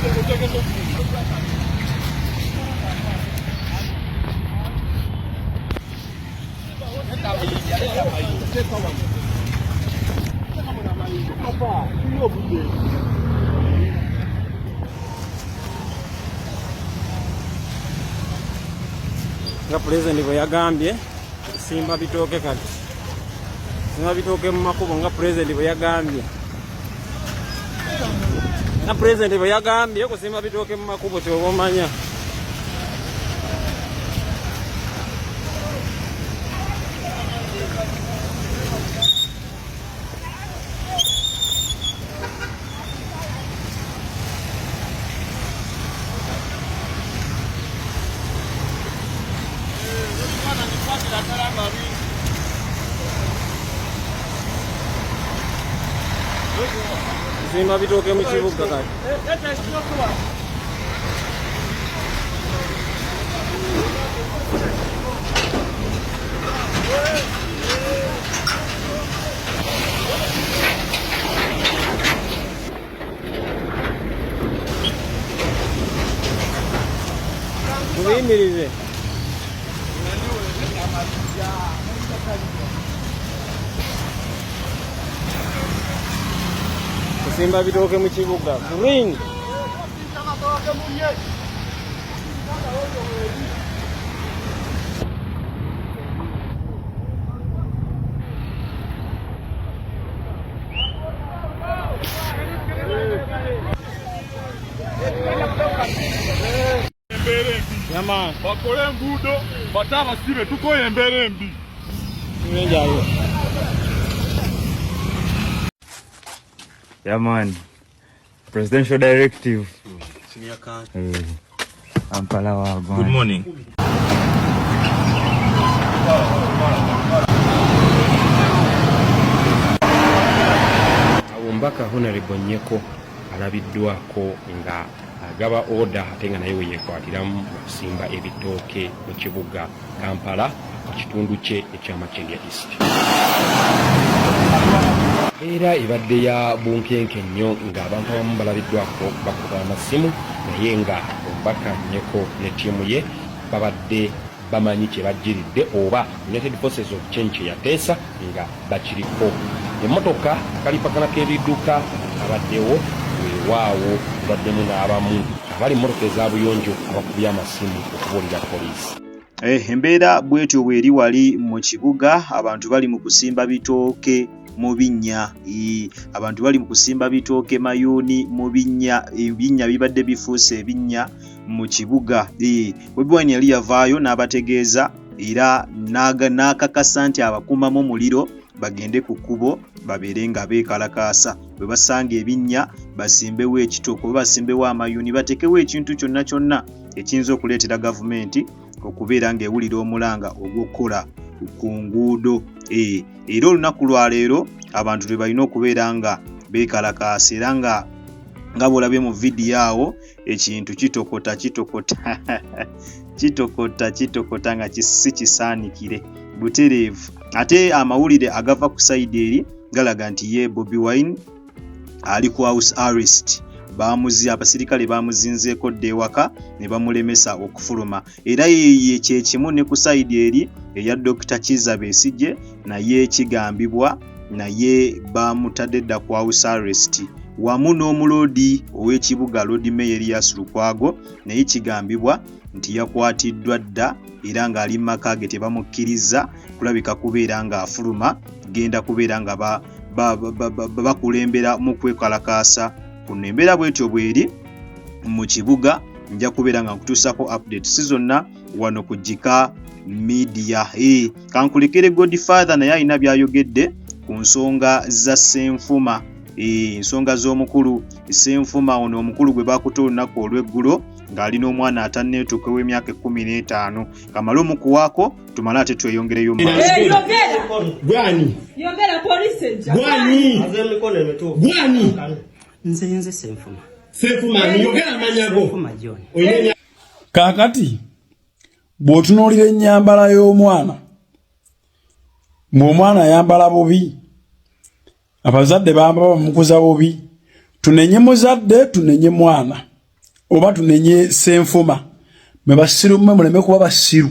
Nga pulezidenti bwe yagambye simba bitooke, kati simba bitooke mu makubo nga pulezidenti bwe yagambye, nga pulezidenti bwe yagambye kusimba bitooke mu makubo, kyoba omanya. Kusimba bitooke mu kibuga kati. Mubiyimirize. Kusimba bitooke mu kibuga. Green. Embeera embi. Yama. Bakole enguudo, bate abasibe, tukoye embeera embi. Enjayo. Yeah, man. Presidential directive. Ampala wagwan. Good morning. Awo omubaka Honorable Nyeko alabiddwako nga agaba order, ate nga naye weyekwatiramu mu kusimba ebitooke mu kibuga Kampala mu kitundu kye ekya Makindye East. Embeera ebadde ya bunkenke nnyo ng'abantu abamu balabiddwako bakuba amasimu, naye nga omubaka Nyeko ne ttiimu ye babadde bamanyi kye bajjiridde oba United Forces of Change kye yateesa nga bakiriko. Emmotoka akalipakana k'ebidduka abaddewo weewaawo mubaddemu n'abamu abali mu mmotoka eza buyonjo abakubye amasimu okubuulira poliisi. Embeera bwetyo bweri wali mu kibuga, abantu bali mu kusimba bitooke mu binnya. Abantu bali mu kusimba bitooke mayuuni mu binnya, ebinnya bibadde bifuuse ebinnya mu kibuga. Bobi Wine yali yavaayo n'abategeeza era n'akakasa nti abakumamu omuliro bagende ku kkubo babeere nga beekalakaasa, bwe basanga ebinnya basimbewo ekitooke oba basimbewo amayuuni, bateekewo ekintu kyonna kyonna ekiyinza okuleetera gavumenti okubeera ng'ewulira omulanga ogw'okukola ku nguudo. Era olunaku lwaleero abantu lwe balina okubeera nga beekalakaasa, era nga bw'olabye mu vidiyo awo, ekintu kitokota, kitokota, kitokota, kitokota nga si kisaanikire butereevu. Ate amawulire agava ku sayidi eri galaga nti ye Bobi Wine ali ku house arrest, abasirikale bamuzinzeeko dda ewaka ne bamulemesa okufuluma. Era ye kyekimu ne ku sayidi eri eya Dr. Kizza Besigye, naye kigambibwa naye bamutadde dda ku house arrest, wamu n'omuloodi ow'ekibuga Lord Mayor Erias Lukwago, naye kigambibwa nti yakwatiddwa dda era ng'ali mu maka ge, tebamukkirizza kulabika kubeera ng'afuluma genda kubeera nga bakulembera mu kwekalakaasa kuno. Embeera bwetyo bweri mu kibuga. Nja kubeera nga nkutuusaako updates zonna wano ku Gika Media. Kankulekere Godfather, naye alina by'ayogedde ku nsonga za Ssenfuma, ensonga z'omukulu Ssenfuma ono, omukulu gwe bakutte olunaku olw'eggulo ng'ali n'omwana atanneetuuka ow'emyaka 15. Kamale omukuwaako tumale ate tweyongereyo mu maaso. Gwani? Yogera, poliisi ejja. Gwani? Gwani? Nze Senfuma. Senfuma ani? Yogera amannya go. Senfuma John. Olina Kaakati bw'otunuulira ennyambala y'omwana, ng'omwana ayambala bubi, abazadde bamba bamukuza bubi. Tunenye muzadde, tunenye mwana. Oba tunenye Senfuma? Mwe basiru mmwe, muleme kuba basiru.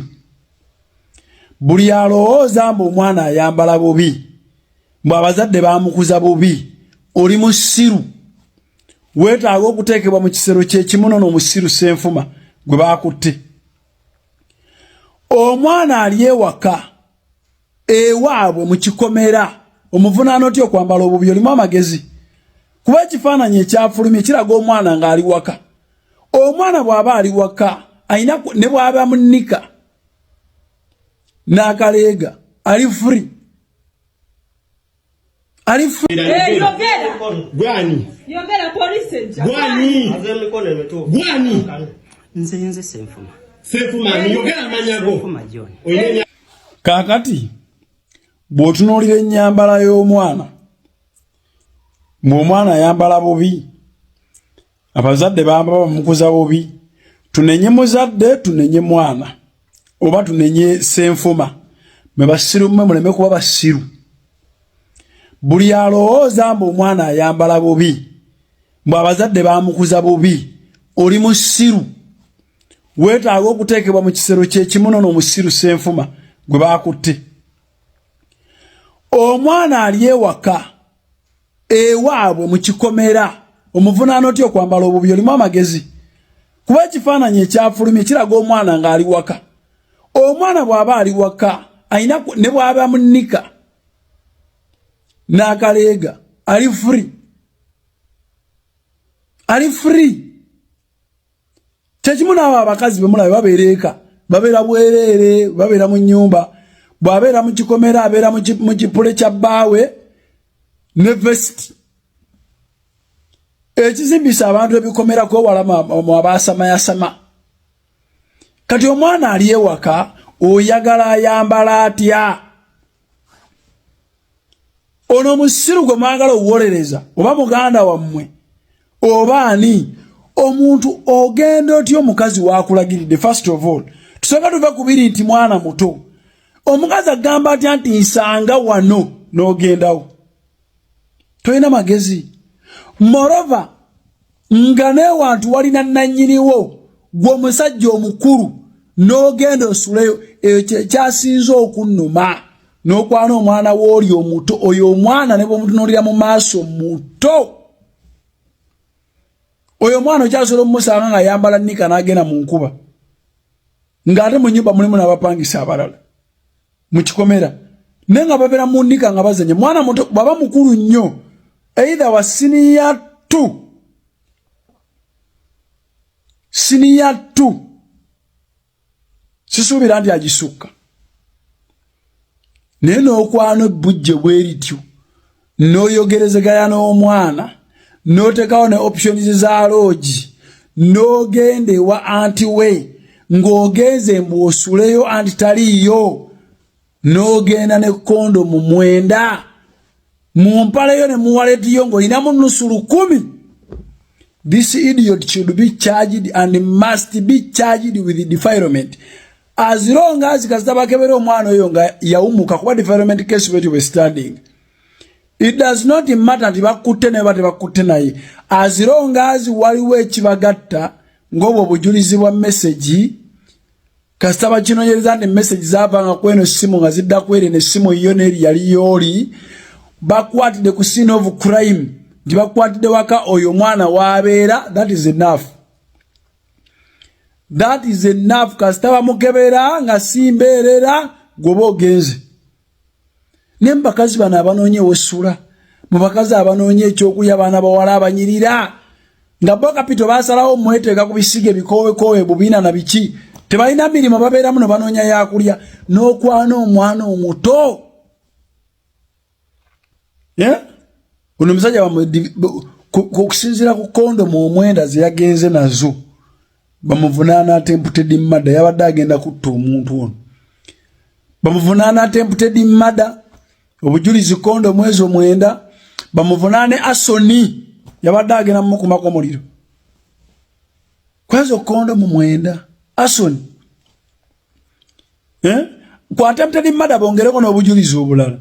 Buli alowooza mbu omwana ayambala bubi, mbu abazadde bamukuza bubi, oli musiru, weetaaga okuteekebwa mu kisero kyekimu nono omusiru Senfuma gwe bakutte. Omwana ali ewaka ewaabwe mu kikomera, omuvunaana otya okwambala obubi? Olimu amagezi? Kuba ekifaananyi ekyafulumye kiraga omwana ng'ali waka. Omwana bw'aba ali waka ayina ne bw'aba munika n'akaleega, ali free, ali free. Gwani? Gwani? Gwani? Nze Senfuma. Senfuma, yogera amanya go. Senfuma John. Olina Kaakati bw'otunuulira ennyambala y'omwana, ng'omwana ayambala bubi, abazadde bamba bamukuza bubi, tunenye muzadde, tunenye mwana, oba tunenye Senfuma? Mwe basiru mmwe, muleme kuba basiru. Buli alowooza mbu omwana ayambala bubi, mbu abazadde bamukuza bubi, oli musiru, weetaaga okuteekebwa mu kisero kyekimu nono omusiru Senfuma gwe bakutte. Omwana ali ewaka ewaabwe mu kikomera, omuvunaana otya okwambala obubi? Olimu amagezi? Kuba ekifaananyi ekyafulumye kiraga omwana ng'ali waka. Omwana bw'aba ali waka ayina ne bw'aba munika n'akaleega, ali free, ali free. Kyekimu n'abo abakazi bemulabe babeera eka, babeera bwereere, babeera mu nnyumba. Bw'abeera mu kikomera, abeera mu kipule kya bbaawe ne vest. Ekizimbisa abantu ebikomera kwewala mu abaasamayasama. Kati omwana ali ewaka oyagala ayambala atya? Ono omusiru gwe mwagala owuwolereza, oba muganda wammwe oba ani, omuntu ogenda otya omukazi wakulagiridde? First of all, tusooka tuve ku biri nti mwana muto. Omukazi agamba atya nti nsanga wano, n'ogendawo? Tolina magezi. Moreover, nga newantu walina nannyiniwo, gwe omusajja omukulu, n'ogenda osuleyo. Ekyo kyekyasinze okunnuma, n'okwana omwana w'oli omuto. Oyo omwana ne bwomutunuulira mu maaso muto. Oyo omwana okyasobola omumusanga nga ayambala nika n'agenda mu nkuba, ng'ate mu nyumba mulimu n'abapangisa abalala mu kikomera, naye nga babeera mu nika nga bazanya. Mwana muto. Bw'aba mukulu nnyo, either wa senior 2, senior 2, sisuubira nti agisukka. Naye n'okwana ebbujje bwe lityo, n'oyogerezeganya n'omwana, n'otekawo ne options za lodge, n'ogenda ewa anti we, ng'ogenze mbu osuleyo, anti taliiyo, n'ogenda ne kondomu 9 mu mpaleyo ne mu wallet yo ng'olinamu nusu 1000. This idiot should be charged and must be charged with defilement, as long as kasita bakebera omwana oyo nga yawumuka, kuba defilement case bwetyo bwe standing. It does not matter nti bakutte naye oba tebakutte naye, as long as waliwo ekibagatta ng'obwo obujulizi bwa message. Kasita bakinoonyereza nti message zaavanga ku eno simu nga zidda ku eri, nessimu yo n'eri yali yooli, bakwatidde ku scene of crime nti bakwatidde waka oyo omwana waabeera, that is enough, that is enough. Kasita bamukebera nga simbeerera, gwoba ogenze. Naye mu bakazi bano abanoonya ewesula, mu bakazi abanoonya ekyokulya, abaana bawala abanyirira nga bo kapito basalawo mweteeka ku bisiga ebikoowekoowe bubiina na biki, tebalina mirimu, babeeramu ne banoonya yakulya, n'okwana omwana omuto. Yeah? Ono omusajja okusinziira ku kondomu 9 ze yagenze nazo, bamuvunaana attempted murder. Yabadde agenda kutta omuntu ono. Bamuvunaana attempted murder, obujulizi kondomu ezo 9. Bamuvunaane arson, yabadde agenda mumukumako omuliro kwezo kondomu 9. Arson, eh? Ku attempted murder bongereko n'obujulizi obulala.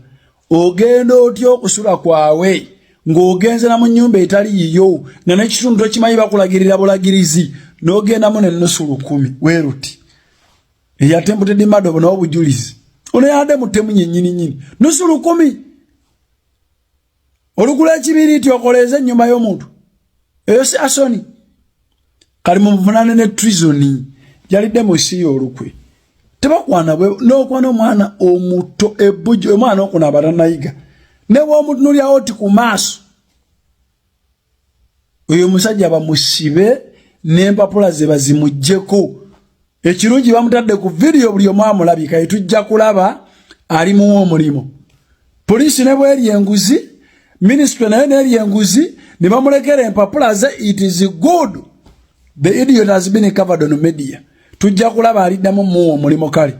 Ogenda otya okusula kwawe ng'ogenze na mu nnyumba etali yiyo, nga n'ekitundu tokimanyi, bakulagirira bulagirizi, n'ogendamu n'ennusu 10,000 weeruti eyatemputedde madobo n'obujulizi ono yadde mutemu nyennyini nnyini 50,000 olugula ekibiriiti okoleeze ennyumba y'omuntu eyo si asoni kali mumuvunaane ne treason yalidde mu nsi y'olukwe tebakwana n'okwana omwana omuto ebbujo omwana okunaaba tannayiga ne bw'omutunulyawo ti ku maaso oyo omusajja bamusibe n'empapula ze bazimuggyeko ekirungi bamutadde ku vidiyo buli omu amulabika etujja kulaba alimuwa omulimu poliisi ne bweri enguzi minisitule nayo neeri enguzi ne bamulekera empapula ze. It is good the idiot has been covered on media. Tujja kulaba aliddamu muwa omulimu. Kale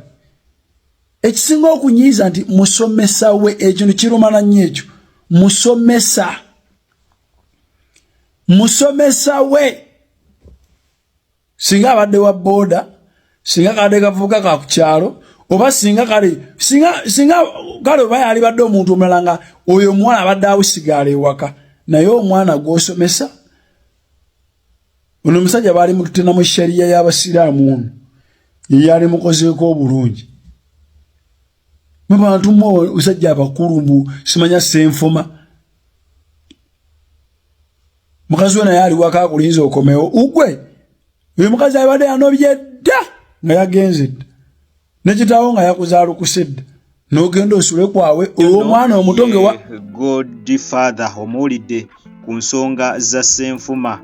ekisinga okunyiiza nti musomesa we, ekintu kirumana nnyo ekyo, musomesa we. Singa abadde wa booda, singa kadde kavubuka ka ku kyalo, oba singa kale singa kale oba yali badde omuntu omulala nga oyo omuwala abadde awusigaala ewaka, naye omwana gw'osomesa ono omusajja baali mututena mu shariya y'abasiraamu ono ye yali mukozeeko obulungi. Mwe bantu mwe omusajja abakulu mbu simanya Senfuma mukazi we naye ali waka akulinza okomewo ugwe. Oyo mukazi abadde anobye dda nga yagenze dda ne kitaawo nga yakuzaalukuse dda n'ogenda osule kwawe olw'omwana omuto nge wa Godfather omuwulidde ku nsonga za Senfuma.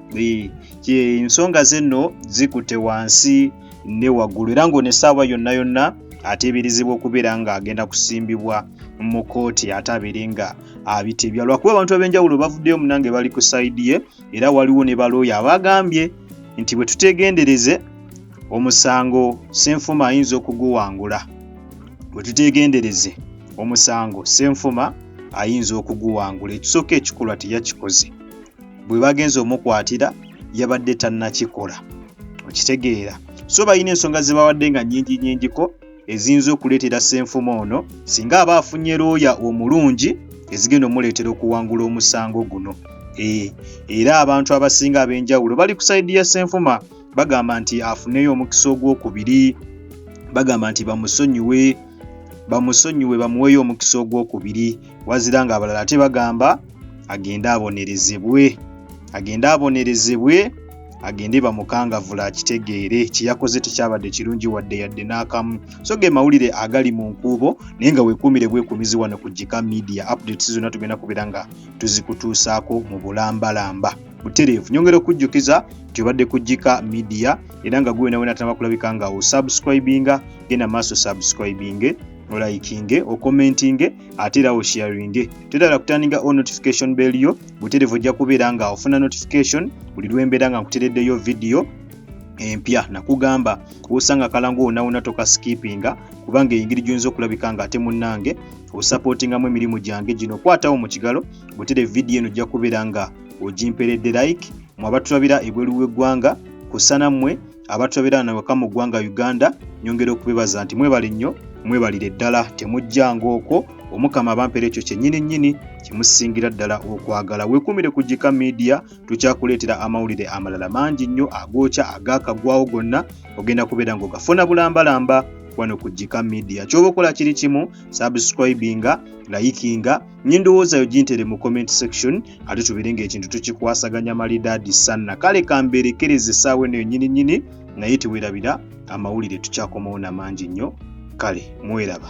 Ensonga ze nno zikutte wansi ne waggulu era ng'ono essaawa yonna yonna ateeberezebwa okubeera ng'agenda kusimbibwa mu kkooti ate abeere nga abitebya, lwakuba abantu ab'enjawulo bavuddeyo munange bali ku sayidi ye era waliwo ne balooya abagambye nti bwe tutegendereze omusango Senfuma ayinza okuguwangula, bwe tutegendereze omusango Senfuma ayinza okuguwangula. Ekisooka ekikolwa teyakikoze, bwe bagenze omukwatira yabadde tannakikola, okitegeera? So balina ensonga ze bawadde nga nnyingi nnyingiko eziyinza okuleetera Senfuma ono singa aba afunye looya omulungi ezigenda omuleetera okuwangula omusango guno. Era abantu abasinga ab'enjawulo bali ku sayidi ya Senfuma, bagamba nti afuneyo omukisa ogwokubiri, bagamba nti bamusonyiwe, bamusonyiwe, bamuweeyo omukisa ogwokubiri, wazira nga abalala ate bagamba agende abonerezebwe, agende abonerezebwe, agende bamukangavula akitegeere kyeyakoze tekyabadde kirungi wadde yadde n'akamu. So ge mawulire agali mu nkuubo, naye nga weekuumire bwekuumizi wano ku Gika Media. Updates zonna tugenda kubeera nga tuzikutuusaako mu bulambalamba butereevu. Nyongera okujjukiza nti obadde ku Gika Media, era nga gwe wena tanaba kulabika nga osubscribinga, genda maaso subscribinge, olikinge, okommentinge, ate era osharinge. Tetala kutaninga on notification bell yo butereevu, ojja kubeera nga ofuna notification buli lwembeera nga nkutereddeyo vidiyo empya. Nakugamba osanga akalango wonna tokaskipinga, kubanga engeri gy'oyinza okulabika nga ate munnange osupportingamu emirimu gyange gino. Kwatawo mu kigalo butere vidiyo eno, ojja kubeera nga ogimperedde like. Mwe abatulabira ebweru w'eggwanga kusana mmwe abatulabira nawaka mu ggwanga Uganda, nyongera okubebaza nti mwebale nnyo, mwebalire ddala, temujjanga okwo. Omukama abampeera ekyo kyennyini nnyini kyemusingira ddala okwagala. Weekuumire ku Gika Media, tukyakuleetera amawulire amalala mangi nnyo agookya agakagwawo gonna, ogenda kubeera ng'ogafuna bulambalamba wano ku Gika Media. Kyoba okola kiri kimu, subscribinga, likinga, n'endowooza yo gintere mu comment section, ate tubeere ng'ekintu tukikwasaganya malidaadi sanna. Kale kambeerekereza essaawa eno yennyini nnyini, naye teweerabira amawulire tukyakomawo na mangi nnyo. Kale mweraba.